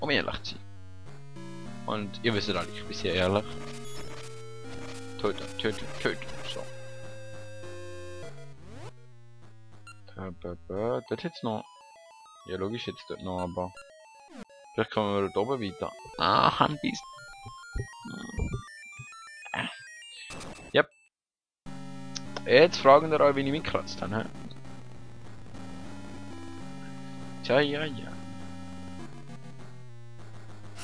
Um ehrlich zu sein. Und ihr wisst alle, ich bin sehr ehrlich. Töten, töten, töten. So. Dort jetzt noch. Ja, logisch jetzt dort noch, aber. Vielleicht kommen wir dort oben weiter. Ah, Handbiest. Yep. Jetzt fragen wir euch, wie ich mich gekratzt habe. He? Tja, ja, ja.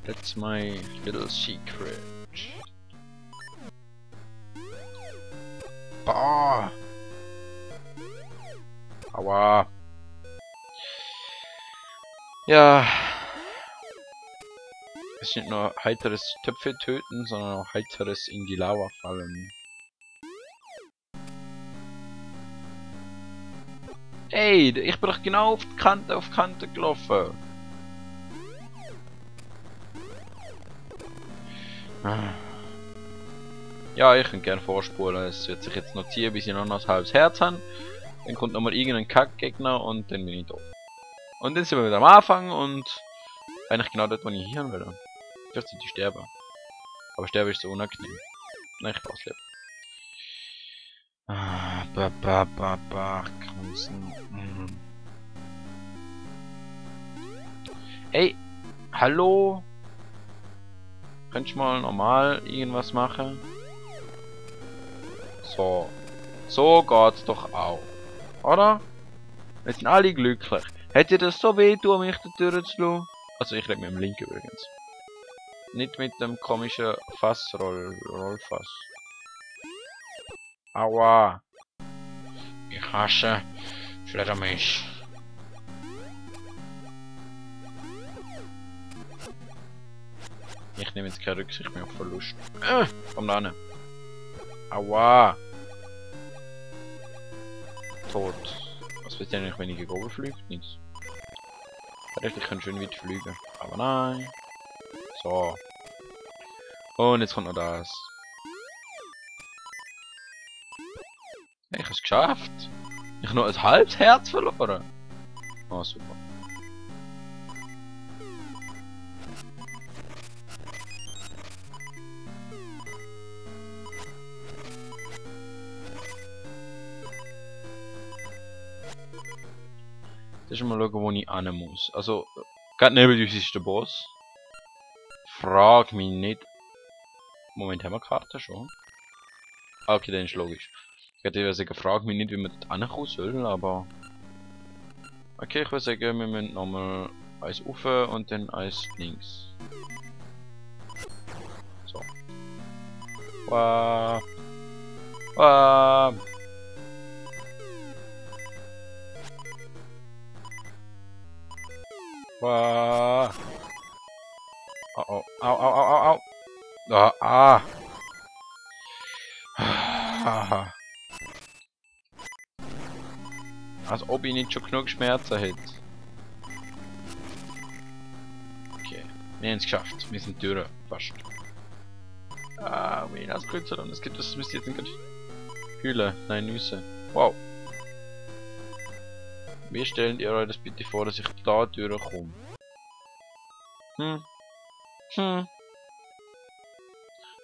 That's my little secret. Boah. Aua. Ja. Es ist nicht nur heiteres Töpfe töten, sondern auch heiteres in die Lava fallen. Ey, ich bin doch genau auf Kante gelaufen. Ja, ich könnte gerne vorspulen. Es wird sich jetzt noch ziehen, bis ich noch ein halbes Herz habe. Dann kommt nochmal irgendein Kackgegner und dann bin ich tot. Und dann sind wir wieder am Anfang und eigentlich genau dort, wo ich hier will. Vielleicht sollte ich sterben. Aber sterben ist so unangenehm. Nein, ich brauch's leben. Grunzen. Ey, hallo? Könnt ihr mal normal irgendwas machen? So. So geht's doch auch. Oder? Wir sind alle glücklich. Hätte das so weh tun, mich da durchzulassen? Also ich rede mit dem Linken übrigens. Nicht mit dem komischen Rollfass. Aua. Ich hasse Fledermaus. Ich nehme jetzt keine Rücksicht mehr auf Verlust. Komm da hin. Aua. Tot. Was wird denn, wenn ich gegen oben fliege? Nichts. Richtig, ich kann schön weit fliegen. Aber nein. So. Und jetzt kommt noch das. Ich habe es geschafft. Ich habe noch ein halbes Herz verloren. Oh, super. Jetzt mal schauen, wo ich hin muss. Also, gerade neben uns ist der Boss. Frag mich nicht. Moment, haben wir Karte schon? Ah, okay, dann ist logisch. Ich hätte sagen, frag mich nicht, wie man dort hinkommen soll, aber... Okay, ich würde sagen, wir müssen nochmal eins rauf und dann eins links. So. Wow. Wow. Wow. Oh oh. Au, au, au, au, au. Ah, ah. Als ob ich nicht schon genug Schmerzen hätte. Okay, wir haben es geschafft. Wir sind durch. Fast. Ah, wie das kürzer dann. Es gibt das, müsst ihr jetzt nicht Hülle. Nein, Nüsse. Wow. Wie stellt ihr euch das bitte vor, dass ich da durchkomme? Ist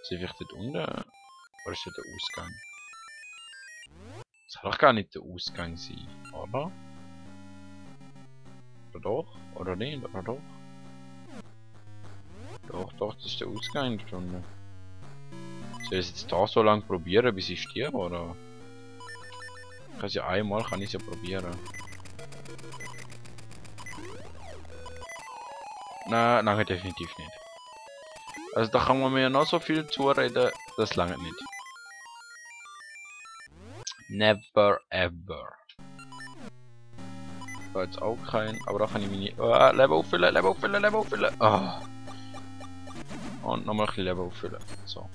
vielleicht dort unten? Oder ist das der Ausgang? Das kann doch gar nicht der Ausgang sein, oder? Oder doch? Oder nicht? Oder doch? Doch, doch, das ist der Ausgang dort unten. Soll ich es jetzt da so lange probieren, bis ich sterbe, oder? Ich kann es ja einmal, kann ich es ja probieren. Nein, lange definitiv nicht. Also da kann man mir noch so viel zureden, das lange nicht. Never ever. Da jetzt auch kein, aber da kann ich meine Leben auffüllen, Leben auffüllen, Leben auffüllen. Oh. Und nochmal ein bisschen Leben auffüllen. So.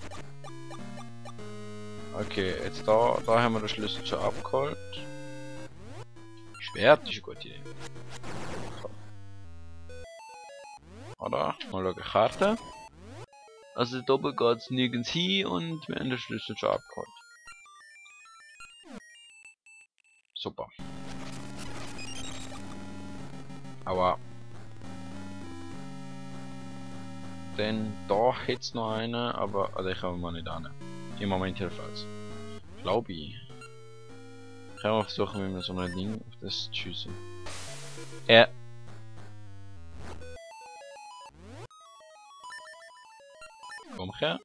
Okay, jetzt da haben wir den Schlüssel schon abgeholt. Schwert ist eine gute Idee. So. Oder? Mal schauen, Karte. Also da oben geht es nirgends hin und wir haben den Schlüssel schon abgeholt. Super. Aua. Denn da hätte es noch eine, aber also ich komme mal nicht an. Im Moment jedenfalls. Glaube ich. Ich kann mal versuchen, wie man so ein Ding auf das zu schiessen. Komm her.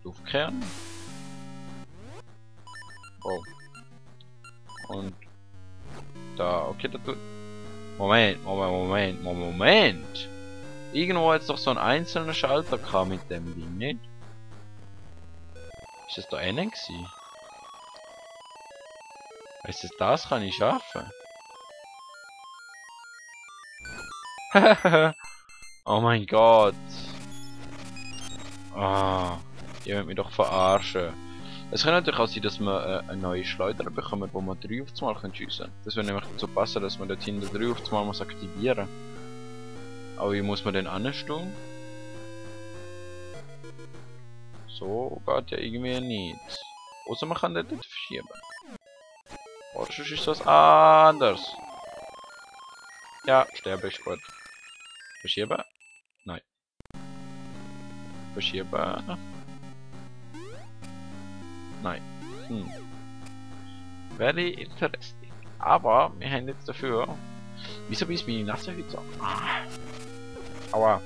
Luftkern. Oh. Und da, okay, da tut. Moment. Irgendwo hat es doch so einen einzelnen Schalter gehabt mit dem Ding, nicht? Ist das da innen gewesen? Weißt du, das kann ich schaffen? Oh mein Gott. Ah, ihr wollt mich doch verarschen. Es kann natürlich auch sein, dass wir eine neue Schleuder bekommen, wo man 3 auf einmal schiessen kann. Das würde nämlich dazu passen, dass man dort hinten 3 auf einmal aktivieren muss. Aber wie muss man denn anstehen? So geht ja irgendwie nicht. Außer man kann dort verschieben. Oder sonst ist das anders. Ja, sterben ist gut. Verschieben? Nein. Verschieben? Nein. Very interesting. Aber wir haben jetzt dafür. Wieso bist du meine nasse Hüte? Aua.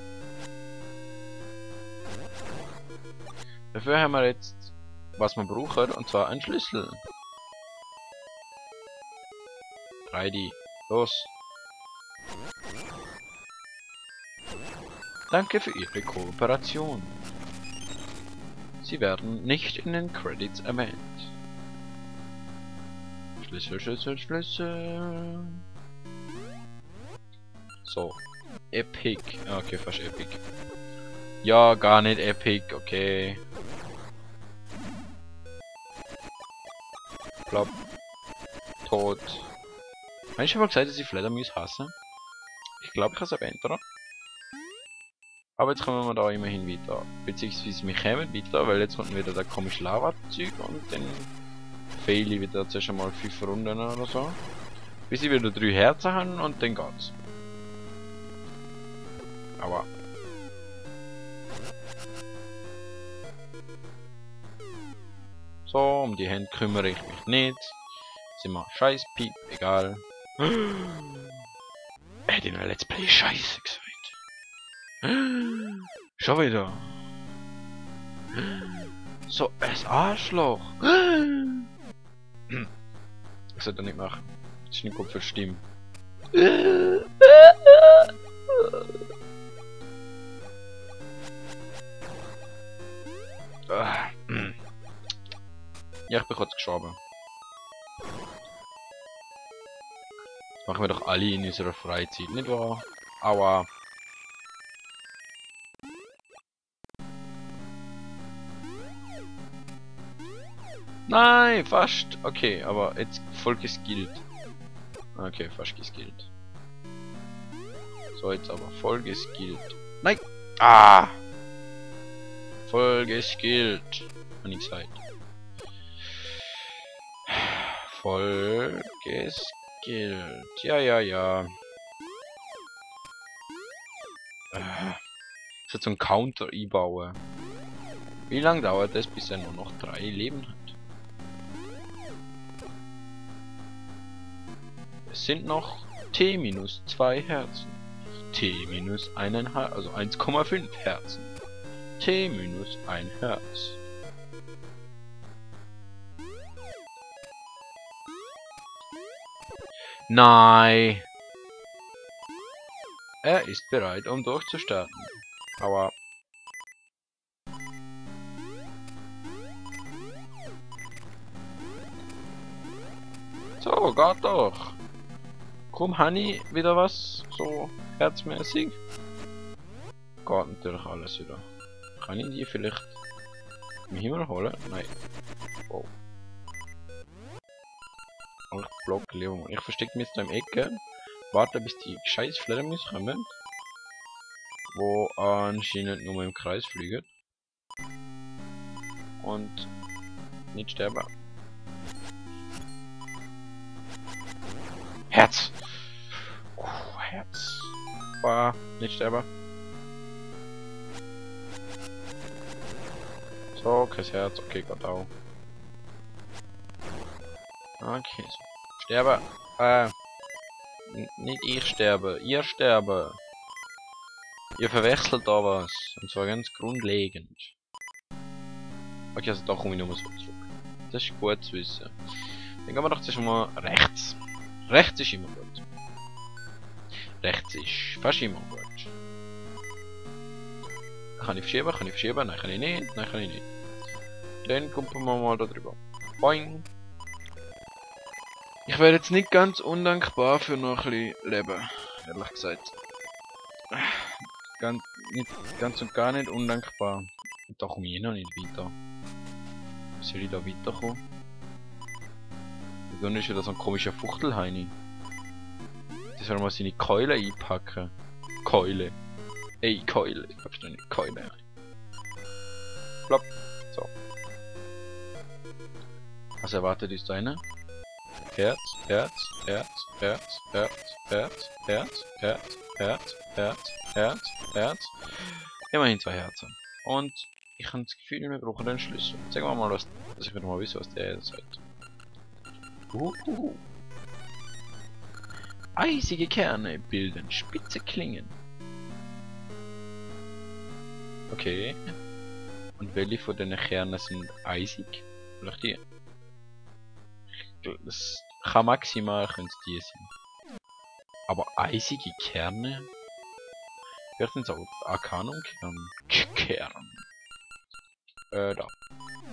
Dafür haben wir jetzt, was wir brauchen, und zwar einen Schlüssel. Reidi, los. Danke für Ihre Kooperation. Sie werden nicht in den Credits erwähnt. Schlüssel. So. Epic. Okay, fast Epic. Ja, gar nicht Epic, okay. Plopp. Tot. Habe ich schon mal gesagt, dass ich Fledermaus hasse? Ich glaube, ich habe es erwähnt, oder? Aber jetzt kommen wir da immerhin weiter. Beziehungsweise wir kommen weiter, weil jetzt kommt wieder der komische Lava-Zeug und dann fail ich wieder zuerst einmal 5 Runden oder so. Bis ich wieder 3 Herzen habe und dann geht's. Aua. So, um die Hände kümmere ich mich nicht. Sind wir scheiß Piep, egal. Er hat in der Let's Play Scheiße gesagt. Schon wieder. So, ein Arschloch. Das sollte er nicht machen. Das ist nicht gut für die Stimme. Ja, ich bin kurz gestorben. Das machen wir doch alle in unserer Freizeit, nicht wahr? Aua. Nein, fast. Okay, aber jetzt voll geskillt. Okay, fast geskillt. So, jetzt aber voll geskillt. Nein! Ah! Voll geskillt. Hab ich gesagt. Voll geskillt. Ja. Ich soll so einen Counter einbauen. Wie lange dauert es, bis er nur noch 3 Leben hat? Es sind noch T minus 2 Herzen. T minus 1,5, also 1,5 Herzen. T minus 1 Herz. Nein! Er ist bereit, um durchzustarten. Aber so, geht doch. Komm, Honey, wieder was so herzmäßig. Geht natürlich alles wieder. Kann ich die vielleicht im Himmel holen? Nein. Oh. Aber ich block lieber mal. Ich verstecke mich jetzt da im Ecke. Warte, bis die scheiß Fledermaus kommen. Wo anscheinend nur im Kreis fliegen. Und nicht sterben. Herz! Herz. Nicht sterben. So, kein Herz. Okay, Gott auch. Okay, so. Sterbe. Nicht ich sterbe. Ihr sterbe. Ihr verwechselt da was. Und zwar ganz grundlegend. Okay, also da komme ich nochmal so zurück. Das ist gut zu wissen. Dann gehen wir doch zuerst mal rechts. Rechts ist immer gut. Rechts ist fast immer gut. Kann ich verschieben? Kann ich verschieben? Nein, kann ich nicht. Nein, kann ich nicht. Dann kommen wir mal da drüber. Boing. Ich wäre jetzt nicht ganz undankbar für noch ein bisschen Leben. Ehrlich gesagt. Nicht ganz und gar nicht undankbar. Und da komme ich noch nicht weiter. Wie soll ich da weiterkommen? Dann ist ja da so ein komischer Fuchtelheini. Das soll mal seine Keule einpacken. Keule. Ey, Keule. Ich hab's noch nicht. Keule. Plopp. So. Also erwartet uns da eine. Herz, Herz, Herz, Herz, Herz, Herz, Herz, Herz, Herz, Herz, Herz, Herz. Immerhin 2 Herzen. Und ich habe das Gefühl, wir brauchen den Schlüssel. Sagen wir mal, dass ich wieder mal wissen, was der sagt. Eisige Kerne bilden spitze Klingen. Okay. Und welche von den Kernen sind eisig? Vielleicht die? Das kann maximal die sein. Aber eisige Kerne? Vielleicht sind es auch Arcanum-Kern. Da.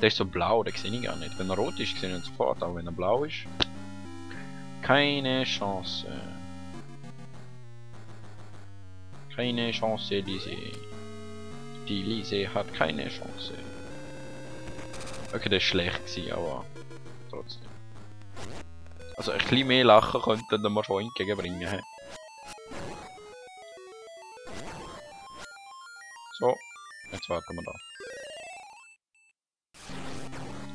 Der ist so blau, den sehe ich gar nicht. Wenn er rot ist, sehe ich ihn sofort, aber wenn er blau ist... Keine Chance. Keine Chance, Lise. Die Lise hat keine Chance. Okay, der ist schlecht gewesen, aber... trotzdem. Also ein bisschen mehr Lachen könnten wir schon entgegenbringen. He? So, jetzt warten wir da.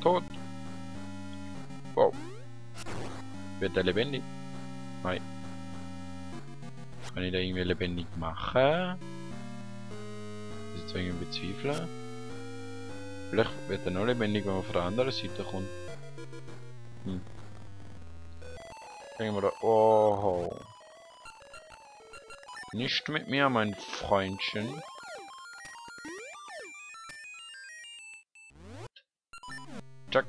Tot. Wow. Wird der lebendig? Nein. Kann ich da irgendwie lebendig machen? Das ist irgendwie bezweifeln. Vielleicht wird er noch lebendig, wenn man von der anderen Seite kommt. Gehen wir da. Oh. Nicht mit mir, mein Freundchen. Zack.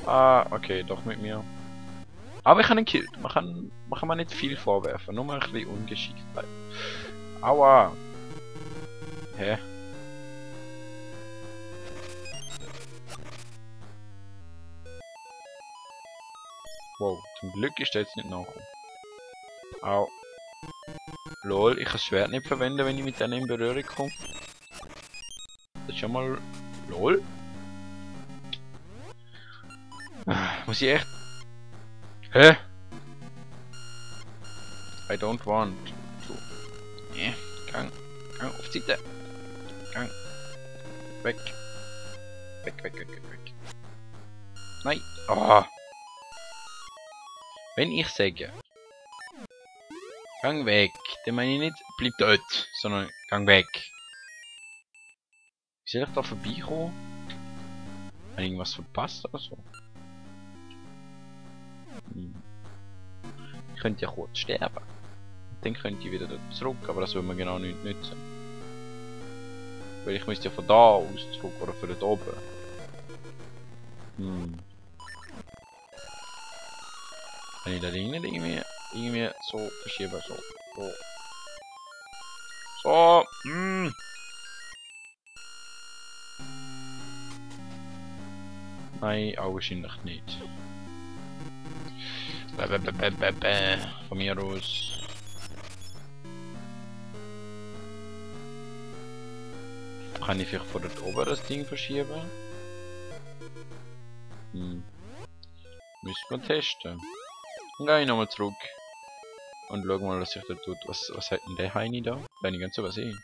Ah, okay, doch mit mir. Aber ich habe ihn gekillt. Man kann nicht viel vorwerfen, nur mal ein bisschen Ungeschicktheit. Aua! Hä? Wow, zum Glück ist der jetzt nicht nachgekommen. Au. Lol, ich kann das Schwert nicht verwenden, wenn ich mit denen in Berührung komme. Das ist schon mal... Lol. Muss ich echt... Hä? I don't want to. Nee, Gang auf die Seite. Gang. Weg. Weg. Nein. Oh. Wenn ich sage, Gang weg, dann meine ich nicht, bleib dort, sondern Gang weg. Wie soll ich da vorbeikommen? Habe ich irgendwas verpasst oder so? Ich könnte ja kurz sterben. Dann könnte ich wieder dort zurück, aber das will man genau nicht nützen. Weil ich müsste ja von da aus zurück oder von dort oben. Kann ich da nicht irgendwie so verschieben, so. Nein, auch wahrscheinlich nicht. Von mir aus. Kann ich vielleicht von dort oben das Ding verschieben? Müssen wir testen. Dann gehe ich nochmal zurück. Und schau mal, was sich da tut. Was hat denn der Heini da? Den habe ich ganz übersehen.